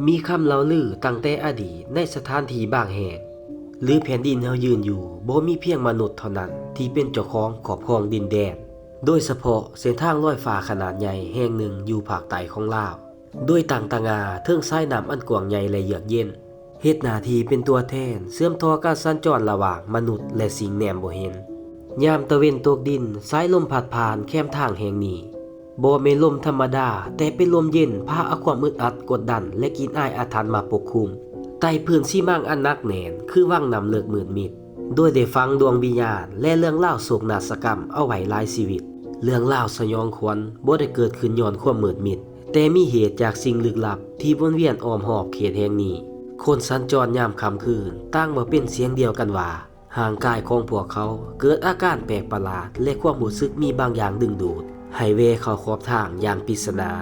ມີຄຳເລົ່າລືຕັ້ງແຕ່ອະດີດໃນສະຖານທີ່ບາງແຫ່ງ ຫຼືແຜ່ນດິນເຮົາຢືນຢູ່ ບໍ່ມີພຽງມະນຸດເທົ່ານັ້ນທີ່ເປັນເຈົ້າຂອງຄອບຄອງດິນແດນ, ໂດຍສະເພາະເສັ້ນທາງລອຍຟ້າຂະໜາດໃຫຍ່ແຫ່ງໜຶ່ງຢູ່ພາກໃຕ້ຂອງລາວ, ໂດຍຕັ້ງຕະຫງ່າເທິງສາຍນ້ຳອັນກວ້າງໃຫຍ່ ແລະ ເຍືອກເຢັນ, ເຮັດໜ້າທີ່ເປັນຕົວແທນເຊື່ອມຕໍ່ການສັນຈອນລະຫວ່າງມະນຸດ ແລະ ສິ່ງແນມບໍ່ເຫັນ. ຍາມຕາເວັນຕົກດິນ, ສາຍລົມພັດຜ່ານແຄມທາງແຫ່ງນີ້ ບໍ່ແມ່ນລົມທຳມະດາ, ແຕ່ເປັນລົມເຢັນ ພາເອົາຄວາມອຶດອັດ, ກົດດັນ ແລະ ກິ່ນອາຍອາຖັນມາປົກຄຸມ ໃຕ້ພື້ນຊີມັງອັນໜັກແໜ້ນ ຄືວັງນ້ຳເລິກມືດມິດ, ໂດຍໄດ້ຝັງດວງວິນຍານ ແລະ ເລື່ອງລາວໂສກນາສະກຳເອົາໄວ້ຫຼາຍຊີວິດ. ເລື່ອງລາວສະຫຍອງຂວັນບໍ່ໄດ້ເກີດຂຶ້ນຍ້ອນຄວາມມືດມິດ, ແຕ່ມີເຫດຈາກສິ່ງລຶກລັບທີ່ວົນວຽນອ້ອມຮອບເຂດແຫ່ງນີ້. ຄົນສັນຈອນຍາມຄ່ຳຄືນຕ່າງເວົ້າເປັນສຽງດຽວກັນວ່າ ຮ່າງກາຍຂອງພວກເຂົາເກີດອາການແປກປະຫຼາດ ແລະ ຄວາມຮູ້ສຶກມີບາງຢ່າງດຶງດູດໃຫ້ແວ່ເຂົ້າຂອບທາງຢ່າງປິດສະໜາ.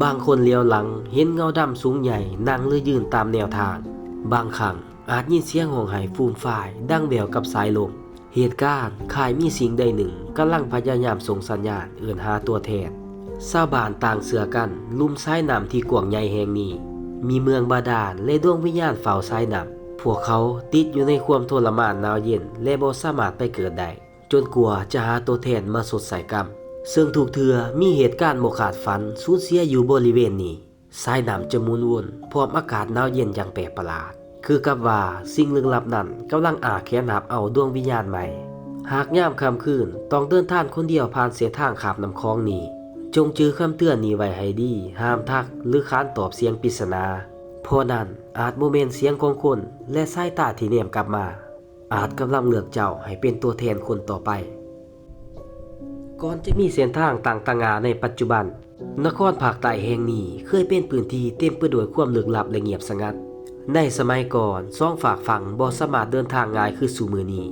ບາງຄົນຫຼຽວຫຼັງເຫັນເງົາດຳສູງໃຫຍ່ນັ່ງ ຫຼື ຢືນຕາມແນວທາງ. ບາງຄັ້ງອາດຍິນສຽງຮ້ອງໄຫ້ຟູມຟາຍດັງແວ່ວກັບສາຍລົມ. ເຫດການຄ້າຍມີສິ່ງໃດໜຶ່ງກຳລັງພະຍາຍາມສົ່ງສັນຍານເອີ້ນຫາຕົວແທນ. ຊາວບ້ານຕ່າງເຊື່ອກັນ, ລຸ່ມສາຍນ້ຳທີ່ກວ້າງໃຫຍ່ແຫ່ງນີ້ ມີເມືອງບາດານ ແລະ ດວງວິນຍານເຝົ້າສາຍນ້ຳ. ພວກເຂົາຕິດຢູ່ໃນຄວາມທໍລະມານໜາວເຢັນ ແລະ ບໍ່ສາມາດໄປເກີດໄດ້ ຈົນກວ່າຈະຫາຕົວແທນມາຊົດໃຊ້ກຳ. ເຊິ່ງທຸກເທື່ອມີເຫດການບໍ່ຄາດຝັນສູນເສຍຢູ່ບໍລິເວນນີ້. ສາຍນ້ຳຈະໝູນວົນພ້ອມອາກາດໜາວເຢັນຢ່າງແປກປະຫຼາດ, ຄືກັບວ່າສິ່ງລຶກລັບນັ້ນກຳລັງອ້າແຂນຮັບເອົາດວງວິນຍານໃໝ່. ຫາກຍາມຄ່ຳຄືນຕ້ອງເດີນທາງຄົນດຽວຜ່ານເສັ້ນທາງຂ້າມນ້ຳຂອງນີ້, ຈົ່ງຈື່ຄຳເຕືອນນີ້ໄວ້ໃຫ້ດີ, ຫ້າມທັກ ຫຼື ຂານຕອບສຽງປິດສະໜາ, ເພາະນັ້ນອາດບໍ່ແມ່ນສຽງຂອງຄົນ ແລະ ສາຍຕາທີ່ແນມກັບມາ ອາດກຳລັງເລືອກເຈົ້າໃຫ້ເປັນຕົວແທນຄົນຕໍ່ໄປ. ກ່ອນຈະມີເສັ້ນທາງຕັ້ງຕະຫງ່າໃນປັດຈຸບັນ, ນະຄອນພາກໃຕ້ແຫ່ງນີ້ເຄີຍເປັນພື້ນທີ່ເຕັມໄປດ້ວຍຄວາມລຶກລັບ ແລະ ງຽບສະຫງັດ. ໃນສະໄໝກ່ອນ, ສອງຟາກຝັ່ງບໍ່ສາມາດເດີນທາງງ່າຍຄືຊຸມື້ນີ້.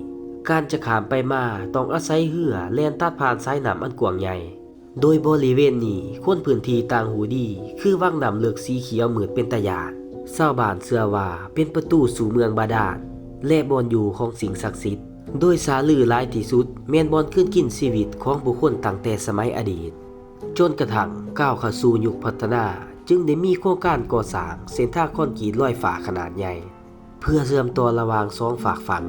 ການຈະຂ້າມໄປມາຕ້ອງອາໄສເຮືອແລ່ນຕັດຜ່ານສາຍນ້ຳອັນກວ້າງໃຫຍ່. ໂດຍບໍລິເວນນີ້ຄົນພື້ນທີ່ຕ່າງຮູ້ດີ ຄືວັງນ້ຳເລິກສີຂຽວມືດເປັນຕາຢ້ານ. ຊາວບ້ານເຊື່ອວ່າເປັນປະຕູສູ່ເມືອງບາດານ ແລະ ບ່ອນຢູ່ຂອງສິ່ງສັກສິດ, ໂດຍສາລືຫຼາຍທີ່ສຸດແມ່ນບ່ອນກືນກິນຊີວິດຂອງຜູ້ຄົນຕັ້ງແຕ່ສະໄໝອະດີດ. ຈົນກະທັ່ງກ້າວເຂົ້າສູ່ຍຸກພັດທະນາ, ຈຶ່ງໄດ້ມີໂຄງການກໍ່ສ້າງເສັ້ນທາງຄອນກຣີດລອຍຟ້າຂະໜາດໃຫຍ່ ເພື່ອເຊື່ອມຕໍ່ລະຫວ່າງສອງຟາກຝັ່ງ,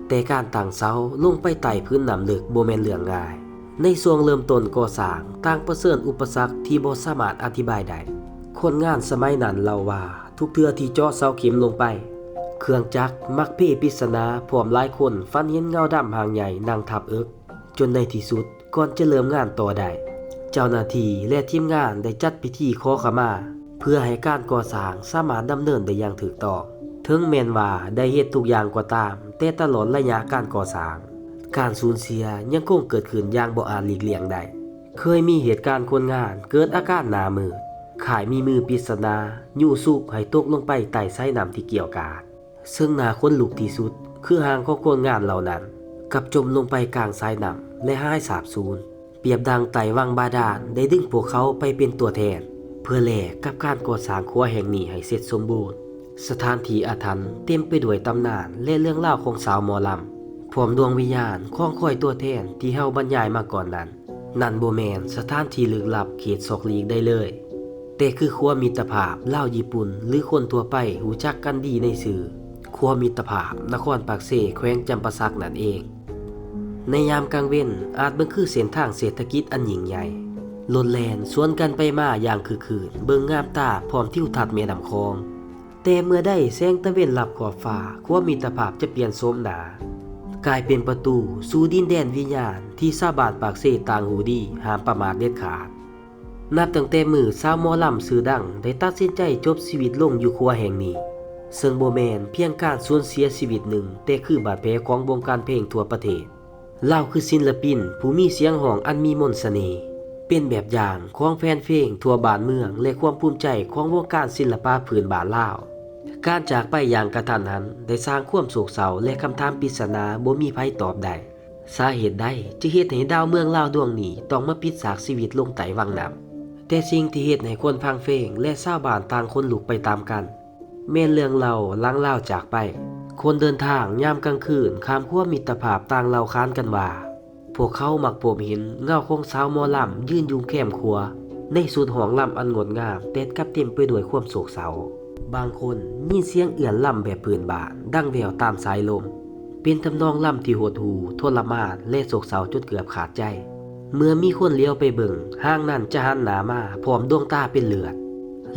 ແຕ່ການຕັ້ງເສົາລົງໄປໃຕ້ພື້ນນ້ຳເລິກບໍ່ແມ່ນເລື່ອງງ່າຍ. ໃນຊ່ວງເລີ່ມຕົ້ນກໍ່ສ້າງ, ຕ່າງປະເຊີນອຸປະສັກທີ່ບໍ່ສາມາດອະທິບາຍໄດ້. ຄົນງານສະໄໝນັ້ນເລົ່າວ່າ, ທຸກເທື່ອທີ່ເຈາະເສົາເຂັມລົງໄປ, ເຄື່ອງຈັກມັກເພປິດສະໜາ, ພ້ອມຫຼາຍຄົນຝັນເຫັນເງົາດຳຮ່າງໃຫຍ່ນັ່ງທັບເອິກ. ຈົນໃນທີ່ສຸດ, ກ່ອນຈະເລີ່ມງານຕໍ່ໄດ້, ເຈົ້າໜ້າທີ່ ແລະ ທີມງານໄດ້ຈັດພິທີຂໍຂະມາ ເພື່ອໃຫ້ການກໍ່ສ້າງສາມາດດຳເນີນໄດ້ຢ່າງຖືກຕ້ອງ. ເຖິງແມ່ນວ່າໄດ້ເຮັດທຸກຢ່າງກໍຕາມ, ແຕ່ຕະຫຼອດໄລຍະການກໍ່ສ້າງ, ການສູນເສຍຍັງຄົງເກີດຂຶ້ນຢ່າງບໍ່ອາດຫຼີກລ່ຽງໄດ້. ເຄີຍມີເຫດການຄົນງານເກີດອາການໜ້າມືດ, ຄ້າຍມີມືປິດສະໜາຍູ້ຊຸກໃຫ້ຕົກລົງໄປໃຕ້ສາຍນ້ຳທີ່ກ່ຽວກາດ. ເຊິ່ງໜ້າຂົນລຸກທີ່ສຸດ ຄືຮ່າງຂອງຄົນງານເຫຼົ່ານັ້ນກັບຈົມລົງໄປກາງສາຍນ້ຳ ແລະ ຫາຍສາບສູນ. ປຽບດັ່ງໃຕ້ວັງບາດານໄດ້ດຶງພວກເຂົາໄປເປັນຕົວແທນ ເພື່ອແລກກັບການກໍ່ສ້າງຂົວແຫ່ງນີ້ໃຫ້ເສັດສົມບູນ. ສະຖານທີ່ອາຖັນເຕັມໄປດ້ວຍຕຳນານ ແລະ ເລື່ອງລາວຂອງຊາວໝໍລຳ, ພ້ອມດວງວິນຍານຄອງຄອຍຕົວແທນທີ່ເຮົາບັນຍາຍມາກ່ອນນັ້ນ. ນັ້ນບໍ່ແມ່ນສະຖານທີ່ລຶກລັບເຂດຊອກຫຼີກໃດເລີຍ, ແຕ່ຄືຂົວມິດຕະພາບລາວຍີ່ປຸ່ນ ຫຼື ຄົນທົ່ວໄປຮູ້ຈັກກັນດີໃນຊື່ ຂົວມິດຕະພາບນະຄອນປາກເຊ ແຂວງຈຳປາສັກນັ້ນເອງ. ໃນຍາມກາງເວັນອາດເບິ່ງຄືເສັ້ນທາງເສດຖະກິດອັນຍິ່ງໃຫຍ່, ລົດແລ່ນສວນກັນໄປມາຢ່າງຄຶກຄື້ນ, ເບິ່ງງາມຕາພ້ອມທິວທັດແມ່ນ້ຳຂອງ. ແຕ່ເມື່ອໃດແສງຕາເວັນລັບຂອບຟ້າ, ຂົວມິດຕະພາບຈະປ່ຽນໂສມໜ້າ, ກາຍເປັນປະຕູສູ່ດິນແດນວິນຍານທີ່ຊາວບ້ານປາກເຊຕ່າງຮູ້ດີ, ຫ້າມປະໝາດເດັດຂາດ. ນັບຕັ້ງແຕ່ມື້ຊາວໝໍລຳຊື່ດັງໄດ້ຕັດສິນໃຈຈົບຊີວິດລົງຢູ່ຂົວແຫ່ງນີ້, ເຊິ່ງບໍ່ແມ່ນພຽງການສູນເສຍຊີວິດໜຶ່ງ, ແຕ່ຄືບາດແຜຂອງວົງການເພງທົ່ວປະເທດ. ລາວຄືສິນລະປິນຜູ້ມີສຽງຮ້ອງອັນມີມົນສະເໜ່, ເປັນແບບຢ່າງຂອງແຟນເພງທົ່ວບ້ານເມືອງ ແລະ ຄວາມພູມໃຈຂອງວົງການສິລະປະພື້ນບ້ານລາວ. ການຈາກໄປຢ່າງກະທັນຫັນໄດ້ສ້າງຄວາມໂສກເສົ້າ ແລະ ຄຳຖາມປິດສະໜາບໍ່ມີໃຜຕອບໄດ້. ສາເຫດໃດຈະເຮັດໃຫ້ດາວເມືອງລາວດວງນີ້ຕ້ອງມາປິດສາກຊີວິດລົງໃຕ້ວັງນ້ຳ? ແຕ່ສິ່ງທີ່ເຮັດໃຫ້ຄົນຟັງເພງ ແລະ ຊາວບ້ານຕ່າງຂົນລຸກໄປຕາມກັນ ແມ່ນເລື່ອງເລົ່າຫຼັງລາວຈາກໄປ. ຄົນເດີນທາງຍາມກາງຄືນຂ້າມຂົວມິດຕະພາບຕ່າງເລົ່າຂານກັນວ່າ ພວກເຂົາມັກພົບເຫັນເງົາຂອງສາວໝໍລຳຢືນຢູ່ແຄມຂົວ ໃນຊຸດຮ້ອງລຳອັນງົດງາມ ແຕ່ກັບເຕັມໄປດ້ວຍຄວາມໂສກເສົ້າ. ບາງຄົນຍິນສຽງເອື້ອນລຳແບບພື້ນບ້ານດັງແວ່ວຕາມສາຍລົມ, ເປັນທຳນອງລຳທີ່ຫົດຫູ່, ທໍລະມານ ແລະ ໂສກເສົ້າຈົນເກືອບຂາດໃຈ. ເມື່ອມີຄົນຫຼຽວໄປເບິ່ງ, ຮ່າງນັ້ນຈະຫັນໜ້າມາພ້ອມດວງຕາເປັນເລືອດ,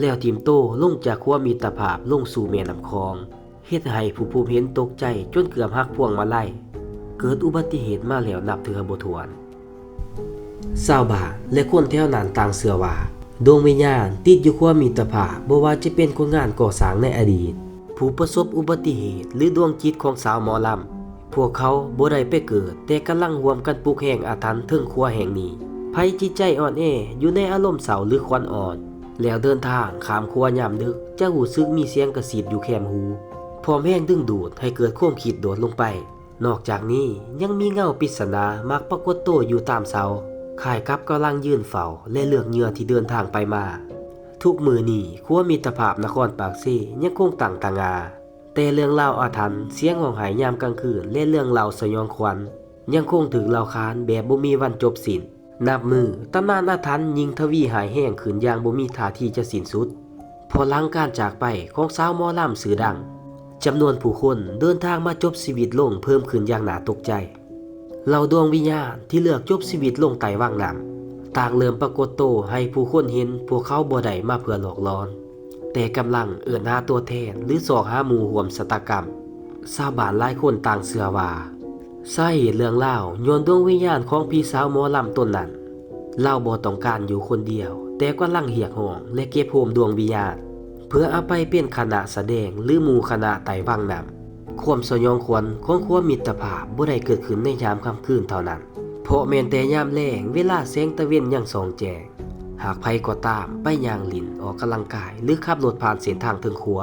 ແລ້ວຖິ້ມໂຕລົງຈາກຂົວມິດຕະພາບລົງສູ່ແມ່ນ້ຳຂອງ, ເຮັດໃຫ້ຜູ້ພົບເຫັນຕົກໃຈຈົນເກືອບຫັກພວງມາໄລ. ເກີດອຸບັດຕິເຫດມາແລ້ວນັບເທື່ອບໍ່ຖ້ວນ. ຊາວບ້ານ ແລະ ຄົນແຖວນັ້ນຕ່າງເຊື່ອວ່າ ດວງວິນຍານຕິດຢູ່ຂົວມິດຕະພາບ, ບໍ່ວ່າຈະເປັນຄົນງານກໍ່ສ້າງໃນອະດີດ, ຜູ້ປະສົບອຸບັດຕິເຫດ ຫຼື ດວງຈິດຂອງສາວໝໍລຳ. ພວກເຂົາບໍ່ໄດ້ໄປເກີດ, ແຕ່ກຳລັງຮ່ວມກັນປຸກແຮງອາຖັນເທິງຂົວແຫ່ງນີ້. ໃຜຈິດໃຈອ່ອນແອ, ຢູ່ໃນອາລົມເສົ້າ ຫຼື ຂວັນອ່ອນ, ແລ້ວເດີນທາງຂ້າມຂົວຍາມດຶກ, ຈະຮູ້ສຶກມີສຽງກະຊິບຢູ່ແຄມຫູ, ພ້ອມແຮງດຶງດູດໃຫ້ເກີດຄວາມຄິດໂດດລົງໄປ. ນອກຈາກນີ້ຍັງມີເງົາປິດສະໜາມັກປາກົດໂຕຢູ່ຕາມເສົາ, ຄ້າຍກັບກຳລັງຢືນເຝົ້າ ແລະ ເລືອກເຫຍື່ອທີ່ເດີນທາງໄປມາ. ທຸກມື້ນີ້, ຂົວມິດຕະພາບນະຄອນປາກເຊຍັງຄົງຕັ້ງຕະຫງ່າ, ແຕ່ເລື່ອງລາວອາຖັນ, ສຽງຮ້ອງໄຫ້ຍາມກາງຄືນ ແລະ ເລື່ອງເລົ່າສະຫຍອງຂວັນ ຍັງຄົງຖືກເລົ່າຂານແບບບໍ່ມີວັນຈົບສິ້ນ. ນັບມື້, ຕຳນານອາຖັນຍິ່ງທະວີຮ້າຍແຮງຂຶ້ນຢ່າງບໍ່ມີທ່າທີຈະສິ້ນສຸດ. ເພາະຫຼັງການຈາກໄປຂອງສາວໝໍລຳຊື່ດັງ, ຈຳນວນຜູ້ຄົນເດີນທາງມາຈົບຊີວິດລົງເພີ່ມຂຶ້ນຢ່າງໜ້າຕົກໃຈ. ເຫຼົ່າດວງວິນຍານທີ່ເລືອກຈົບຊີວິດລົງໃຕ້ວັງນ້ຳ ຕ່າງເລີ່ມປາກົດໂຕໃຫ້ຜູ້ຄົນເຫັນ. ພວກເຂົາບໍ່ໄດ້ມາເພື່ອຫຼອກຫຼອນ, ແຕ່ກຳລັງເອີ້ນຫາຕົວແທນ ຫຼື ຊອກຫາໝູ່ຮ່ວມຊະຕາກຳ. ຊາວບ້ານຫຼາຍຄົນຕ່າງເຊື່ອວ່າ ສາເຫດເລື່ອງລາວຍ້ອນດວງວິນຍານຂອງຜີສາວໝໍລຳຕົນນັ້ນ. ລາວບໍ່ຕ້ອງການຢູ່ຄົນດຽວ, ແຕ່ກຳລັງຮຽກຮ້ອງ ແລະ ເກັບໂຮມດວງວິນຍານ ເພື່ອເອົາໄປເປັນຄະນະສະແດງ ຫຼື ໝູ່ຄະນະໃຕ້ວັງນ້ຳ. ຄວາມສະຫຍອງຂວັນຂອງຂົວມິດຕະພາບບໍ່ໄດ້ເກີດຂຶ້ນໃນຍາມຄ່ຳຄືນເທົ່ານັ້ນ, ເພາະແມ່ນແຕ່ຍາມແລງ, ເວລາແສງຕາເວັນຍັງສ່ອງແຈ້ງ. ຫາກໃຜກໍຕາມໄປຍ່າງຫຼິ້ນ, ອອກກຳລັງກາຍ ຫຼື ຂັບລົດຜ່ານເສັ້ນທາງເທິງຂົວ,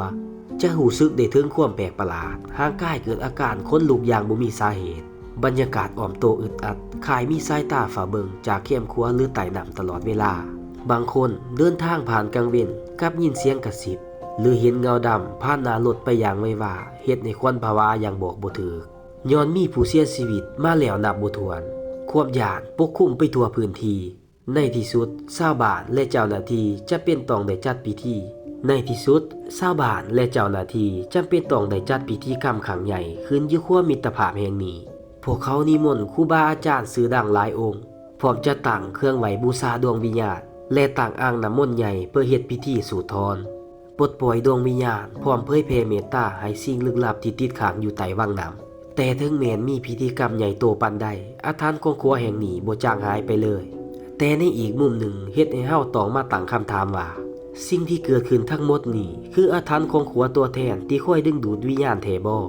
ຈະຮູ້ສຶກໄດ້ເຖິງຄວາມແປກປະຫຼາດ, ຮ່າງກາຍເກີດອາການຂົນລຸກຢ່າງບໍ່ມີສາເຫດ. ບັນຍາກາດອ້ອມໂຕອຶດອັດ, ຄ້າຍມີສາຍຕາເຝົ້າເບິ່ງຈາກແຄມຂົວ ຫຼື ໃຕ້ນ້ຳຕະຫຼອດເວລາ. ບາງຄົນເດີນທາງຜ່ານກາງເວັນ, ກັບຍິນສຽງກະຊິບ ຫຼື ເຫັນເງົາດຳຜ່ານໜ້າລົດໄປຢ່າງໄວວາ, ເຮັດໃຫ້ຂວັນຜະວາຢ່າງບອກບໍ່ຖືກ, ຍ້ອນມີຜູ້ເສຍຊີວິດມາແລ້ວນັບບໍ່ຖ້ວນ. ຄວາມຢ້ານປົກຄຸມໄປທົ່ວພື້ນທີ່. ໃນທີ່ສຸດ, ຊາວບ້ານ ແລະ ເຈົ້າໜ້າທີ່ຈຳເປັນຕ້ອງໄດ້ຈັດພິທີ. ໃນທີ່ສຸດ, ຊາວບ້ານ ແລະ ເຈົ້າໜ້າທີ່ຈຳເປັນຕ້ອງໄດ້ຈັດພິທີກຳຄັ້ງໃຫຍ່ຂຶ້ນຢູ່ຂົວມິດຕະພາບແຫ່ງນີ້. ພວກເຂົານິມົນຄູບາອາຈານຊື່ດັງຫຼາຍອົງ, ພ້ອມຈັດຕັ້ງເຄື່ອງໄຫວ້ບູຊາດວງວິນຍານ ແລະ ຕັ້ງອ່າງນ້ຳມົນໃຫຍ່ເພື່ອເຮັດພິທີສູດຖອນ, ປົດປ່ອຍດວງວິນຍານ, ພ້ອມເຜີຍແຜ່ເມດຕາໃຫ້ສິ່ງລຶກລັບທີ່ຕິດຄ້າງຢູ່ໃຕ້ວັງນ້ຳ. ແຕ່ເຖິງແມ່ນມີພິທີກຳໃຫຍ່ໂຕປານໃດ, ອາຖັນຂອງຂົວແຫ່ງນີ້ບໍ່ຈາງຫາຍໄປເລີຍ. ແຕ່ໃນອີກມຸມໜຶ່ງ, ເຮັດໃຫ້ເຮົາຕ້ອງມາຕັ້ງຄຳຖາມວ່າ, ສິ່ງທີ່ເກີດຂຶ້ນທັງໝົດນີ້ ຄືອາຖັນຂອງຂົວຕົວແທນທີ່ຄອຍດຶງດູດວິນຍານແທ້ບໍ?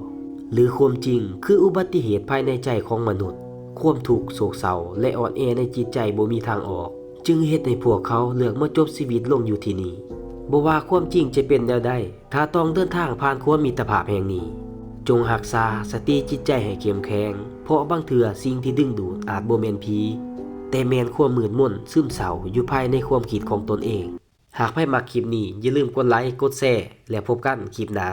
ຫຼືຄວາມຈິງຄືອຸບັດຕິເຫດພາຍໃນໃຈຂອງມະນຸດ, ຄວາມທຸກ, ໂສກເສົ້າ ແລະ ອ່ອນແອໃນຈິດໃຈບໍ່ມີທາງອອກ, ຈຶ່ງເຮັດໃຫ້ພວກເຂົາເລືອກມາຈົບຊີວິດລົງຢູ່ທີ່ນີ້? ບໍ່ວ່າຄວາມຈິງຈະເປັນແນວໃດ, ຖ້າຕ້ອງເດີນທາງຜ່ານຂົວມິດຕະພາບແຫ່ງນີ້, ຈົ່ງຮັກສາສະຕິຈິດໃຈໃຫ້ເຂັ້ມແຂງ, ເພາະບາງເທື່ອສິ່ງທີ່ດຶງດູດອາດບໍ່ແມ່ນຜີ, ແຕ່ແມ່ນຄວາມມືດມົນຊຶມເສົ້າຢູ່ພາຍໃນຄວາມຄິດຂອງຕົນເອງ. ຫາກໃຜມັກຄລິບນີ້, ຢ່າລືມກົດໄລ, ກົດແຊ ແລະ ພົບກັນຄລິບໜ້າ.